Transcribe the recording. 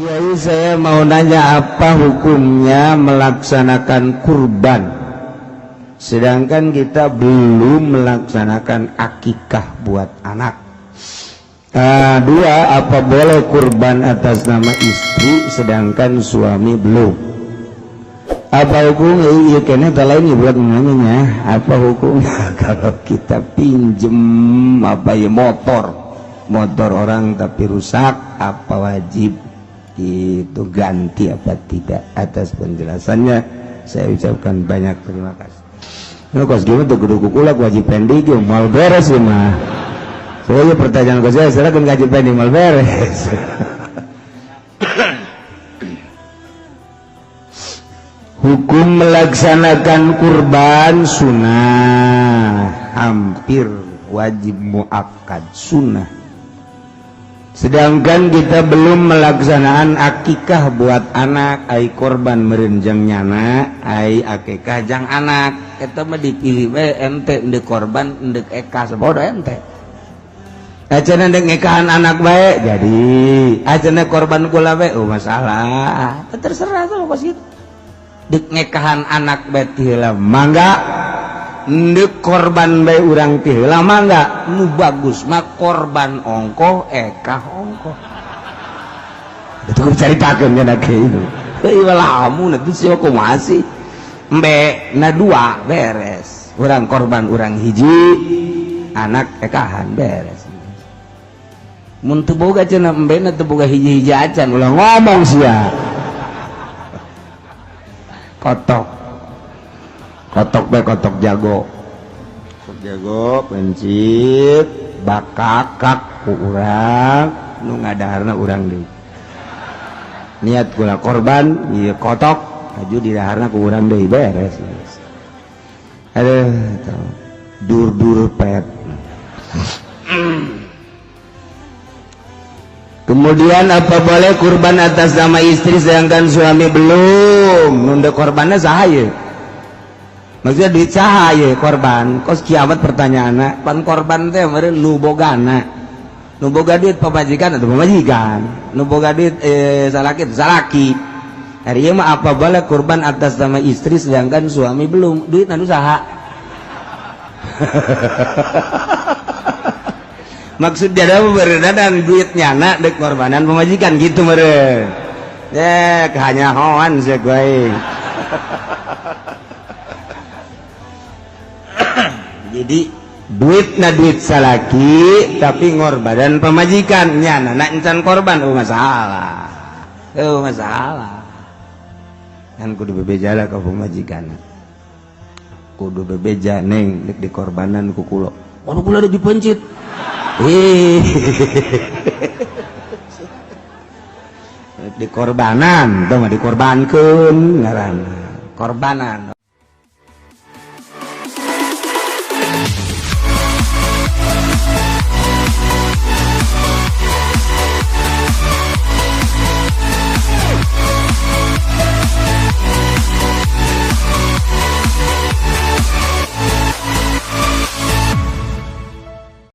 Kiai, saya mau nanya, apa hukumnya melaksanakan kurban sedangkan kita belum melaksanakan akikah buat anak? Dua, apa boleh kurban atas nama istri sedangkan suami belum? Apa hukumnya? Iya, kayaknya lain buat nanya, apa hukumnya kalau kita pinjem apa ya, motor motor orang tapi rusak, apa wajib itu ganti apa tidak? Atas penjelasannya saya ucapkan banyak terima kasih. Nah, kos gimana tuh, kudu kukulak wajib pending mal beres ya mah. Soalnya pertanyaan ke saya kan gaji pending mal beres. Hukum melaksanakan kurban sunnah, hampir wajib muakkad sunnah. Sedangkan kita belum melaksanakan akikah buat anak, ai korban meureun jang nyana, ai akikah jang anak. Eta mah dipilih we ente, endek korban endek ekah sabodo ente. Acana endek ngekahan anak bae jadi, acana korban kula bae, oh masalah. Terserah tuh kos gitu. Dek ngekahan anak bae ti heula mangga, ndek korban bae urang ti heula mangga. Nu bagus mah korban ongkoh, ekah ongkoh. Itu kudu caritakeun nya kieu. Heuh lamun atuh sia kumaha sih? Embe na dua beres. Urang korban urang hiji, anak ekahan beres. Mun teu boga cenah embe na teu boga hiji-hiji acan, ulah ngomong sia. Kotok. Kotok bae, kotok jago. Kotok jago pencit bakakak ku urang nu ngadaharna urang deui. Niat kula korban ieu kotok aju didaharna ku urang deui beres. Aduh, dur-dur pet. Kemudian apa boleh kurban atas nama istri sedangkan suami belum? Nunda korbannya saha ye? Maksudnya duit saha ye korban? Kos kiamat pertanyaanna, pan korban teh meureun nu bogana. Nu boga duit pamajikan atau pamajikan? Nu boga duit salaki salaki. Hari ieu mah apa boleh kurban atas nama istri sedangkan suami belum? Duit anu saha? Maksud dia ada beredan duit nyana dek korbanan pemajikan gitu meren. Ya kehanyahoan sih gue. Jadi duit na duit salaki tapi ngorbanan pemajikan nyana nak encan korban, oh masalah. Oh masalah. Kan kudu bebeja lah ke pemajikan. Kudu bebeja neng dek dikorbanan ku kula. Waduh kula ada dipencit. Dikorbanan tuh mah dikorbankeun ngaranna korbanan.